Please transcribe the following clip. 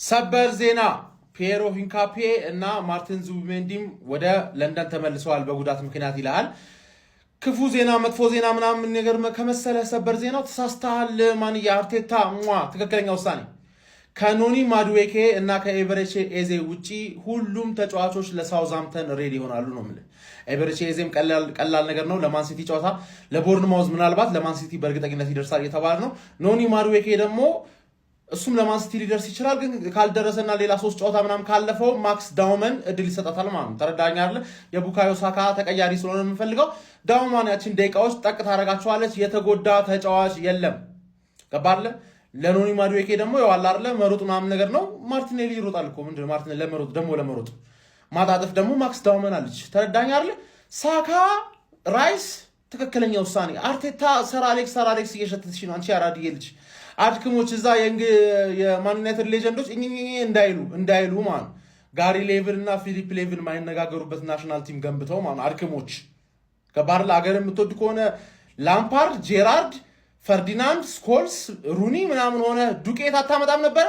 ሰበር ዜና፣ ፒየሮ ሂንካፔ እና ማርቲን ዙቢሜንዲም ወደ ለንደን ተመልሰዋል በጉዳት ምክንያት ይልሃል። ክፉ ዜና፣ መጥፎ ዜና ምናምን ነገር ከመሰለ ሰበር ዜናው ተሳስተሃል። ማን የአርቴታ ትክክለኛ ውሳኔ። ከኖኒ ማዱዌኬ እና ከኤበሬቼ ኤዜ ውጪ ሁሉም ተጫዋቾች ለሳውዝሃምፕተን ready ይሆናሉ ነው የምልህ። ኤበሬቼ ኤዜም ቀላል ነገር ነው ለማንሲቲ ጨዋታ፣ ለቦርንማውዝ ምናልባት፣ ለማንሲቲ በእርግጠኝነት ይደርሳል እየተባለ ነው። ኖኒ ማዱዌኬ ደግሞ እሱም ለማንሲቲ ሊደርስ ይችላል። ግን ካልደረሰና ሌላ ሶስት ጨዋታ ምናምን ካለፈው ማክስ ዳውመን እድል ይሰጣታል ማለት ነው። ተረዳኝ አይደለ? የቡካዮ ሳካ ተቀያሪ ስለሆነ የምንፈልገው ዳውማን ያችን ደቂቃዎች ጠቅ ታደርጋቸዋለች። የተጎዳ ተጫዋች የለም። ገባ አይደለ? ለኖኒ ማዱዌኬ ደግሞ ያው አለ አይደለ መሮጥ ምናምን ነገር ነው። ማርቲኔሊ ይሮጣል እኮ። ምንድን ነው ማርቲኔሊ ለመሮጥ ደግሞ ለመሮጥ ማጣጠፍ ደግሞ ማክስ ዳውመን አለች። ተረዳኝ አይደለ? ሳካ፣ ራይስ ትክክለኛ ውሳኔ። አርቴታ ሰር አሌክስ፣ ሰር አሌክስ እየሸተትሽ ነው አንቺ አራድዬ ልጅ። አድክሞች እዛ የማን ዩናይትድ legend ኦች እኝኝኝ እንዳይሉ እንዳይሉ ማለት ጋሪ ኔቭል እና ፊሊፕ ሌቭል የማይነጋገሩበት national team ገንብተው ማለት አድክሞች። ገባህ? ሀገር የምትወድ ከሆነ ላምፓርድ፣ ጄራርድ፣ ፈርዲናንድ፣ ስኮልስ፣ ሩኒ ምናምን ሆነ ዱቄት አታመጣም ነበረ።